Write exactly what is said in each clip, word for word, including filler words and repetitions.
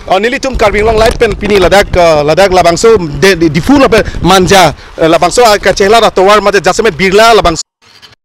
Oh, nelitum Karbi Anglong Live pen pini ladak, uh, ladak labangso de, de, Diphu lapen Manja, uh, labangso, uh, kachehla ra tovar mate jasemet birla labangso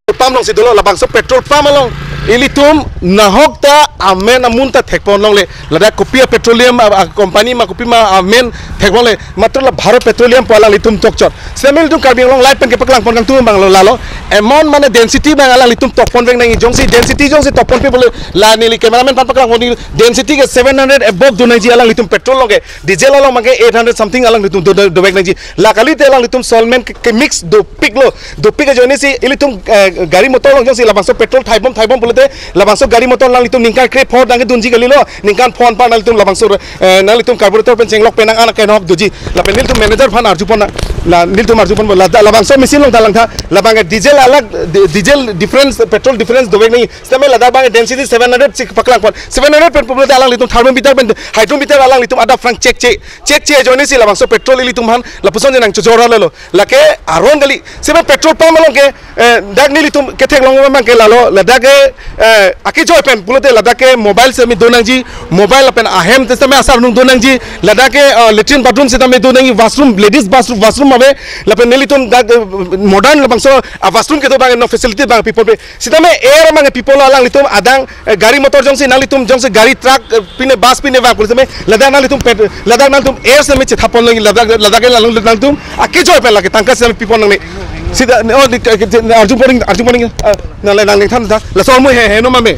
pump alongsi dolo, labangso petrol pump along ilitum nahok ta amen amun ta thekpon longle, ladak kopi a petroleum, uh, uh, company ma kopi ma amen thekpon le, matro la Bharat Petroleum pu alanglitum tokchot. Setame ilitum Karbi Anglong Live pen kepaklang pon kangtung abang lo lalo. Amount mane density abang alanglitum tokpon vek nangji, jongsi density jongsi tokpon pe bole la neli cameraman aphan paklang pon, density ke seven hundred above do nangji alanglitum petrol along ke, diesel along abang ke eight hundred something alanglitum do, do, dovek nangji. La kalite alanglitum solvent ke, ke mix dopiklo, dopik ajoinesi ilitum, eh, gari motor along jongsi labangso petrol thaibom thaibom pulote labangso gari motor alanglitum ningkan kre pho abang ke dunji kalilo, ningkan pho anpar alanglitum labangso, eh, alanglitum carburetor pen chenglok pen nang anak kenok doji. Lapen nelitum manager aphan arjupon na, la nelitum arjupon la, labangso machine along ta langtha, labang ke diesel alag, di-, diesel difference, petrol difference dovek nangji. Setame ladak abang density seven hundred si paklang pon. Seven hundred pen pulote alanglitum thermometer pen hydrometer alanglitum adap phrang check che, check che ajoinesi labangso petrol ilitum aphan lapuson je nangchojor ra lelo. Lake aron kali. Setame petrol pump along ke, eh, dak nelitum ketheklong abang ke lalo, ladak ke, eh, akejoi pen pulote ladak ke mobile setame do nangji, mobile lapen ahem setame asar nung do nangji, ladak ke, eh, latrine bathroom setame do nangji, washroom, ladies bathroom, washroom ave, lapen nelitum dak, eh, modern labangso, ah, washroom kedo abang no facility abang pipon pe. Setame air abang pipon alanglitum adang, eh, gari motor jongsi nanglitum jongsi gari truck, eh, pine bus pine vang pulote setame ladak nanglitum pet, ladak nanglitum air setame chethapon nangji, ladak, ladak ke nanglitum akejoi pen lake tangka setame pipon nangne. Seta, oh, di, ke, ke, arjupon, arjupon, ah, nangle nangthan tha. Laso amu he, he no mame.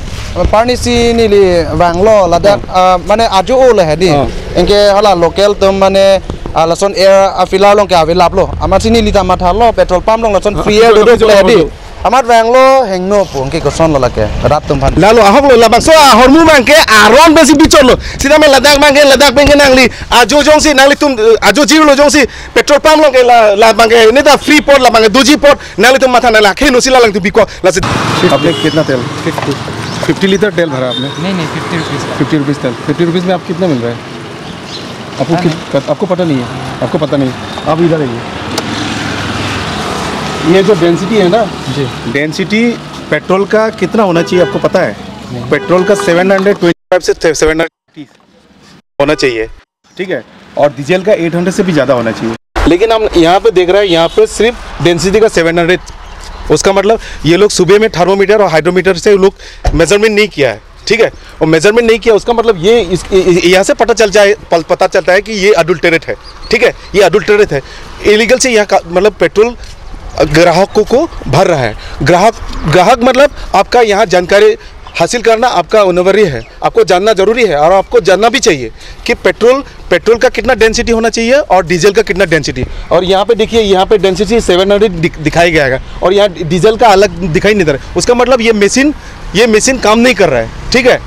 Parni si neli vanglo ladak, ah, mane ajo o le he di. Ah. Anke hala local atum mane, ah, lason air, ah, filter along ke ave laplo. Amat si neli ta mathalo petrol pump along lason free air dodo le he di. Amat vanglo hingno pu, anke kosonlo lake rat atum aphan. Lalo ahoklo, labangso ahormu abang ke aron pensi bichotlo. Setame ladak abang ke, ladak abang ke nangli ajo jongsi nanglitum, eh, ajo jirlo jongsi petrol pump along ke la, labang ke neta free apot, labang ke doji apot nanglitum matha nang lake no si lalang tu biko. Lasi आपने कितना तेल? Fifty. Fifty litre तेल भरा आपने? नहीं, नहीं, fifty rupees का। Fifty rupees तेल। फिफ्टी रुपीज में आप कितना मिल रहा है? आपको पता कि-, नहीं। आपको पता नहीं है? आपको पता नहीं। आप इधर आइए। ये जो डेंसिटी है ना, जी। डेंसिटी पेट्रोल का कितना होना चाहिए, आपको पता है? नहीं। पेट्रोल का सेवन हंड्रेड ट्वेंटी फ़ाइव से सेवन हंड्रेड होना चाहिए, ठीक है? और डीजल का एट हंड्रेड से भी ज़्यादा होना चाहिए। लेकिन हम यहाँ पे देख रहे हैं, यहाँ पे सिर्फ डेंसिटी का सेवन हंड्रेड। उसका मतलब ये लोग सुबह में थर्मोमीटर और हाइड्रोमीटर से लोग मेजरमेंट नहीं किया है, ठीक है? और मेजरमेंट नहीं किया, उसका मतलब ये इस, इ-, इ-, यहाँ से पता चल जाए, पल-, पता चलता है कि ये अडल्टरेट है, ठीक है? ये अडल्टरेट है। इलीगल से यहाँ का, मतलब पेट्रोल ग्राहकों को भर रहा है। ग्राहक, ग्राहक मतलब आपका यहाँ जानकारी हासिल करना आपका अनिवार्य है, आपको जानना जरूरी है और आपको जानना भी चाहिए कि पेट्रोल, पेट्रोल का कितना डेंसिटी होना चाहिए और डीजल का कितना डेंसिटी। और यहाँ पे देखिए, यहाँ पे डेंसिटी सेवन हंड्रेड दिख-, दिखाई गया है और यहाँ डीजल का अलग दिखाई नहीं दे रहा है। उसका मतलब ये मशीन, ये मशीन काम नहीं कर रहा है, ठीक है?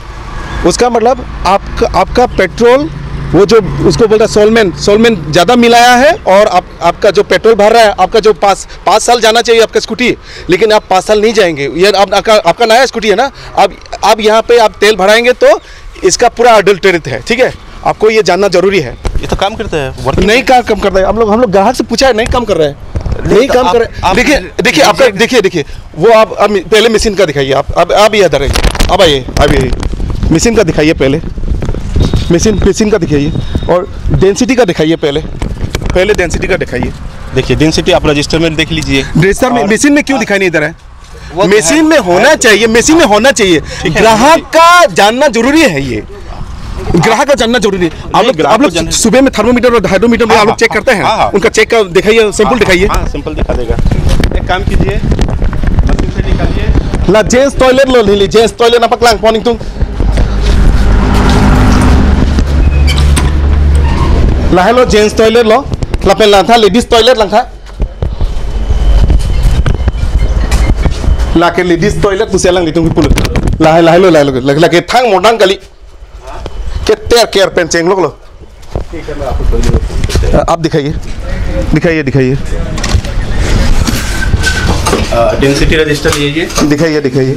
उसका मतलब आपका, आपका पेट्रोल, वो जो उसको बोलता है सॉल्वेंट, सॉल्वेंट ज़्यादा मिलाया है और आप, आपका जो पेट्रोल भर रहा है, आपका जो पाँच, पाँच साल जाना चाहिए आपका स्कूटी, लेकिन आप पाँच साल नहीं जाएंगे। ये आप, आपका, आपका नया स्कूटी है ना, अब, अब यहाँ पे आप तेल भराएंगे तो इसका पूरा अडल्टरेट है, ठीक है? आपको ये जानना जरूरी है। ये तो काम करता है, वर्किंग नहीं है। काम, काम करता है। हम लोग, हम लोग ग्राहक से पूछा है, नहीं काम कर रहा है। नहीं नहीं, तो काम आप, कर रहा है। आप देखिए, देखिए, आपका, लीजिए। देखिए, देखिए, वो आप, आप पहले मशीन का दिखाइए, आप, आप, आप इधर आइए, आप आइए, आप आइए, मशीन का दिखाइए पहले, मशीन, मशीन का दिखाइए और डेंसिटी का दिखाइए पहले, पहले डेंसिटी का दिखाइए। देखिए, डेंसिटी आप रजिस्टर में देख लीजिए। रजिस्टर में, और मशीन में क्यों आप दिखाई नहीं दे रहा है? वो तो मशीन है। में होना चाहिए, मशीन में होना चाहिए। ठीक है, ग्राहक जी। का जानना जरूरी है ये। ग्राहक का जानना जरूरी है। आप नहीं, लोग, ग्राहक आप को लोग जानना सुबह में थर्मोमीटर और हाइड्रोमीटर में हाँ, आप लोग हाँ, चेक करते हैं? हाँ, हाँ। उनका चेक का दिखाइए, सैंपल हाँ, दिखा देगा। हाँ, सैंपल दिखा देगा। एक काम कीजिए, मशीन से निकालिए। ला gents toilet lo, neli gents toilet nangpaklang pon ingtung. Lahelo gents toilet lo, lapen langtha ladies toilet langtha. Lake ladies toilet pusi alanglitum kipulo. Lahai, lahelo, lahelo. Lake, lake thang modern kali. Keter ker pen chengloklo. आप दिखाइए, दिखाइए, दिखाइए। अ, density register ये, ये। दिखाइए, दिखाइए।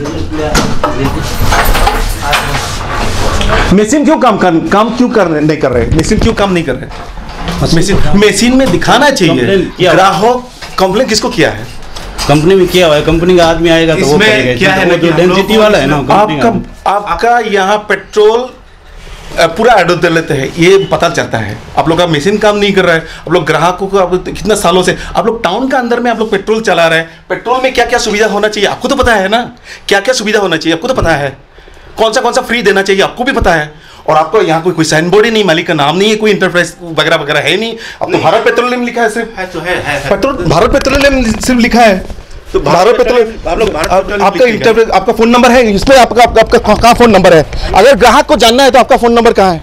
मशीन क्यों काम कर, काम क्यों कर, नहीं कर रहे? मशीन क्यों काम नहीं कर रहे? मशीन, मशीन में दिखाना चाहिए। कंप्लेन किया हुआ। ग्राहक कंप्लेन किसको किया है? कंपनी में किया हुआ है, कंपनी का आदमी आएगा तो वो इसमें करेगा। क्या इसमें है तो ना वो कि जो हम लोग डेंसिटी को वाला है ना, इसमें कंपनी का आपका, आदमी। आपका यहाँ पेट्रोल अ, पूरा एड होते लेते हैं, ये पता चलता है। आप लोग का मशीन काम नहीं कर रहा है, आप लोग ग्राहकों को, आप लोग कितना सालों से, आप लोग टाउन का अंदर में आप लोग पेट्रोल चला रहे हैं, पेट्रोल में क्या क्या सुविधा होना चाहिए आपको तो पता है ना, क्या क्या सुविधा होना चाहिए आपको तो पता है, कौन सा कौन सा फ्री देना चाहिए आपको भी पता है। और आपको यहाँ कोई कोई साइन बोर्ड ही नहीं, मालिक का नाम नहीं है, कोई इंटरप्राइज वगैरह वगैरह है नहीं। आप तो भारत पेट्रोलियम लिखा है सिर्फ। है तो है, है, है। पेट्रोल, भारत पेट्रोलियम सिर्फ लिखा है। तो भारत भारत पेट्रोलियम, पेट्रोलियम, आप लोग भारत आप, पेट्रोलियम आपका लिखिएगा। इंटरव्यू, आपका फोन नंबर है इसमें, आपका, आपका, आपका कहाँ, कहाँ फोन नंबर है? अगर ग्राहक को जानना है तो आपका फोन नंबर कहाँ है?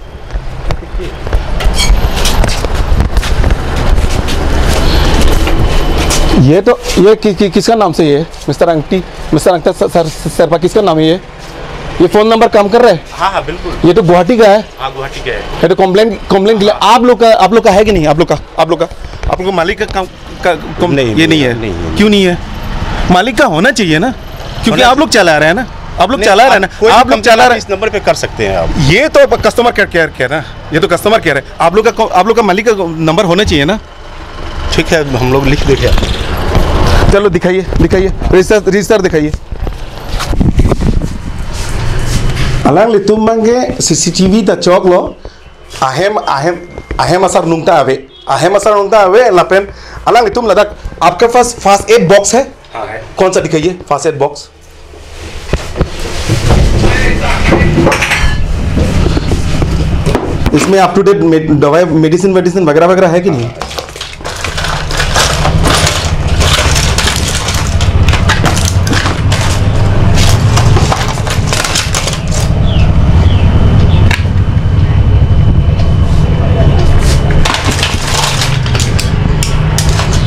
ये तो, ये कि, कि, किसका नाम से ये? मिस्टर अंगटी, मिस्टर अंगता सर, सर, सर, किसका नाम है ये? ये फोन नंबर काम कर रहा है? हाँ, हाँ, बिल्कुल। ये तो गुवाहाटी का है। हाँ, गुवाहाटी का है। ये तो कंप्लेंट, कंप्लेंट के लिए हाँ। आप लोग का, आप लोग का है कि नहीं? आप लोग का, आप लोग का, आप लोग का मालिक का काम का, कम, नहीं, ये नहीं, नहीं है। नहीं, नहीं। क्यों नहीं है? मालिक का होना चाहिए ना, क्योंकि होना आप लोग चाहिए। चला रहे हैं ना, आप लोग नहीं, चला रहे हैं आप ना, कोई भी आप लोग कंप्लेंट चला आप रहे इस नंबर पे कर सकते हैं आप। ये तो कस्टमर केयर, केयर, केयर ना, ये तो कस्टमर केयर है। आप लोग का को-, आप लोग का मालिक का नंबर होना चाहिए ना। ठीक है, हम लोग लिख देंगे। चलो दिखाइए, दिखाइए, रजिस्टर, रजिस्टर दिखाइए। Alanglitum abangke C C T V ta choklo, ahem, ahem, ahem asar nungta ave, ahem asar nungta ave lapen alanglitum ladak, आपके पास फर्स्ट एड बॉक्स है? हाँ, है। कौन सा दिखाइए, फर्स्ट एड बॉक्स। इसमें अप टू डेट मे-, दवाई, मेडिसिन वेडिसिन वगैरह वगैरह है कि नहीं?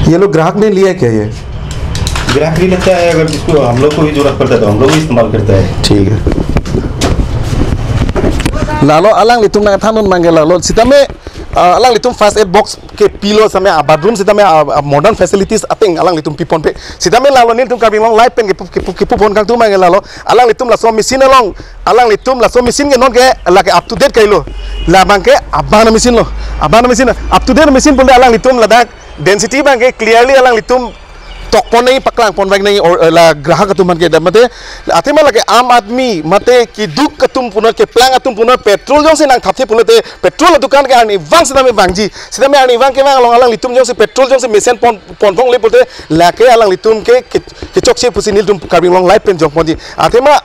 ये लोग ग्राहक ने लिया है क्या ये? ग्राहक नहीं लेता है, अगर जिसको हम लोग को भी जरूरत पड़ता है तो हम लोग भी इस्तेमाल करता है। ठीक है। Lalo alanglitum nangthan un abangke lalo sitame, ah, alanglitum first aid box kepilo sitame, ah, bathroom sitame, ah, ah, modern facilities ateng alanglitum piponpe. Sitame lalo nelitum Karbi Anglong Live pen kepu, kepu, kepupon kangtung abangke lalo alanglitum laso machine along, alanglitum laso machine ke non ke lake up to date kailo. La abangke abang machine lo. Abang machine, up to date machine pulote alanglitum ladak density abangke clearly alanglitum tokpon nangji, paklangpon vek nangji, or, eh, la grahak atum aphan ke, mate, athema lake aam aadmi, mate keduk atum punar, keplang atum punar, petrol jongsi nangthapthe pulote, petrol adukan ke arnivang sitame vangji, sitame arnivang kevang along alanglitum jongsi petrol jongsi mesen pon, ponponle pulote, lake alanglitum ke, ke, kechokche pusi nelitum Karbi Anglong Live pen jongponji. Athema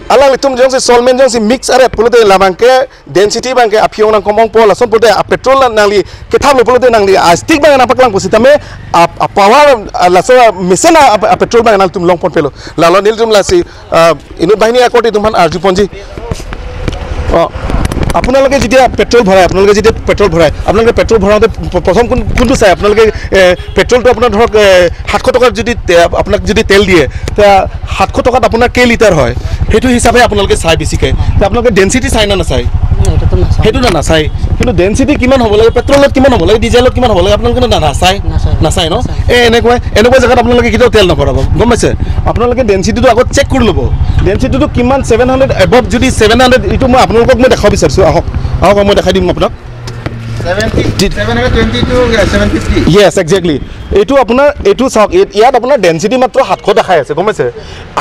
alanglitum jongsi solvent jongsi mix aret pulote la abangke density abangke aphi-ong nangkomongpo, lason pulote a petrol nangli kethaplo pulote nangli a stick abang nangpaklangpo sitame a, a power, a, laso mesen a, a petrol abang nangtum longponpelo. Lalo nelitum lasi, ah, inut banghini akorte atum aphan arjuponji. Oh, আপোনালোকে যেতিয়া পেট্ৰল ভৰাই, আপোনালোকে যেতিয়া পেট্ৰল ভৰাই, আপোনালোকে পেট্ৰল ভৰাওঁতে প্ৰ-, প্ৰথম কোন, কোনটো চাই? আপোনালোকে, এ, পেট্ৰলটো আপোনাৰ ধৰক, এ, সাতশ টকাত যদি তে-, আপোনাক যদি তেল দিয়ে, তে সাতশ টকাত আপোনাৰ কেই লিটাৰ হয়, সেইটো হিচাপে আপোনালোকে চাই বেছিকে। তে আপোনালোকে ডেনচিটি চাই না নাচাই? এইটোতো নাচাওঁ। সেইটো না নাচাই। কিন্তু ডেনচিটি কিমান হ'ব লাগে, পেট্ৰলত কিমান হ'ব লাগে, ডিজেলত কিমান হ'ব লাগে, আপোনালোকে না নাচাই? নাচায়। নাচায় ন? নাচায়। এই এনেকুৱা, এনেকুৱা জেগাত আপোনালোকে কেতিয়াও তেল নভৰাব, গম পাইছে? আপোনালোকে ডেনচিটিটো আগত চেক কৰি ল'ব। ডেনচিটিটো কিমান, ছেভেন হাণ্ড্ৰেড এবভ যদি ছেভেন হাণ্ড্ৰেড, এইটো মই আপোনালোকক মই দেখাব বিচাৰিছোঁ। আহক, আহক, মই দেখাই দিম আপোনাক। Seventy, seven hundred twenty to, yeah, seven fifty. Yes, exactly. এইটো আপোনাৰ, এইটো চাওক, ইয়াত, ইয়াত আপোনাৰ ডেনচিটি মাত্ৰ সাতশ দেখাই আছে, গম পাইছে?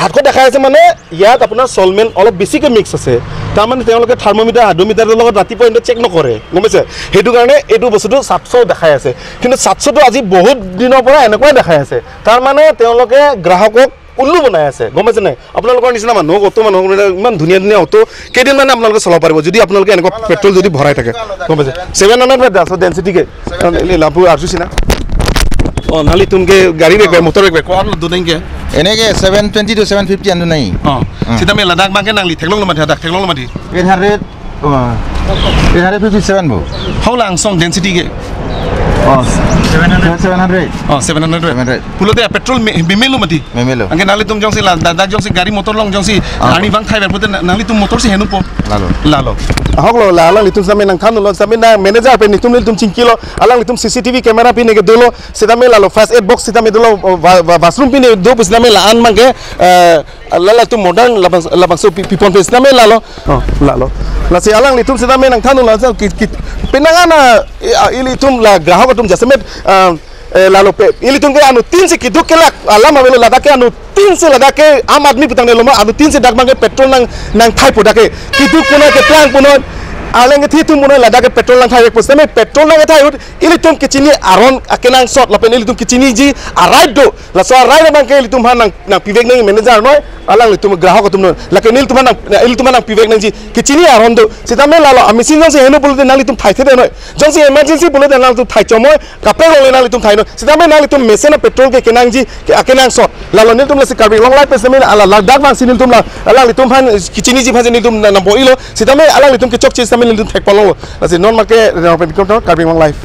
সাতশ দেখাই আছে মানে ইয়াত আপোনাৰ চলমেণ্ট অলপ বেছিকে মিক্স আছে। তাৰমানে তেওঁলোকে থাৰ্মোমিটাৰ, হাইড্ৰমিটাৰৰ লগত ৰাতিপুৱা এনেও চেক নকৰে, গম পাইছে? সেইটো কাৰণে এইটো বস্তুটো সাতশ দেখাই আছে। কিন্তু সাতশটো আজি বহুত দিনৰ পৰা এনেকুৱাই দেখাই আছে। তাৰমানে তেওঁলোকে গ্ৰাহকক উল্লু বনাই আছে, গম পাইছে নাই? আপোনালোকৰ নিচিনা মানুহক, অটো মানুহক মানে ইমান ধুনীয়া ধুনীয়া অটো কেইদিনমানে আপোনালোকে চলাব পাৰিব, যদি আপোনালোকে এনেকুৱা পেট্ৰল যদি ভৰাই থাকে, গম পাইছে? Seven hundred में दस डेंसिटी के। ले लापू आरजू सिना। Oh, nangtum ke gari bag bag, motor bag bag, ko ano do deng ke? Ini ke seven twenty to seven fifty anu nai. Oh, hmm. Sitame ladak abangke nangli theklonglo mati, dak theklonglo mati. Eight hundred, oh, eight hundred fifty-seven bo. Hau langsung density ke? Oh, seven hundred. Oh, seven hundred. Seven hundred. Pulote petrol me, bimelo mati. Memelo. Anke nanglitum jongsi la, da, da jongsi gari motor along jongsi, ah, arnivang thai ver pulote na, nanglitum motor si henukpo. Lalo. Lalo. Ahok lo, la, alanglitum sitame nangthanlo, sitame na manager pen nelitum nelitum chingkilo, alanglitum C C T V camera pine ke dolo, sitame lalo first aid box sitame dolo, va, va, washroom pine do, sitame la-an abangke, eh, lalatum modern labang, labangso pi, piponpe sitame lalo. Oh, lalo. Lasi alanglitum sitame nangthanlo, lasi ki, ki, penang ana, eh, ilitum la grahak atum jasemet, eh, Eh, lalo pe, ilitum ke anuttin si keduk kelak alam avelo, ladak ke anuttin si ladak ke aam aadmi putang delo ma, anuttin si dak abangke petrol nang, nangthaipo dak ke. Keduk punon, keplang punon. arleng kethe atum uno ladak ke petrol nangthaivekpo sitame petrol nangkethai ahut ilitum kechini aron akenangsot lapen ilitum kechiniji a-right do. Laso a-right abang ke ilitum aphan nang nangpivek nang manager noi, alanglitum grahok atum noi. Lake nelitum aphan nang ilitum aphan nangpivek nangji kechini aron do. Sitame lalo a-machine jongsi heno pulote nanglitum thaithedet noi. Jongsi emergency pulote nanglitum thaichomoi, kaprek longle nanglitum thainoi. Sitame nanglitum mesen a-petrol ke kenangji ke akenangsot. Lalo nelitum lasi Karbi Anglong Live pen sitame ala ladak vangsi nelitum la alanglitum aphan kechiniji aphan nelitum nang nangpo-ilo. Sitame alanglitum kechokche sitame nelitum thekpalonglo. Lasi non make Reno pen Bikram Thakur, Karbi Anglong Live.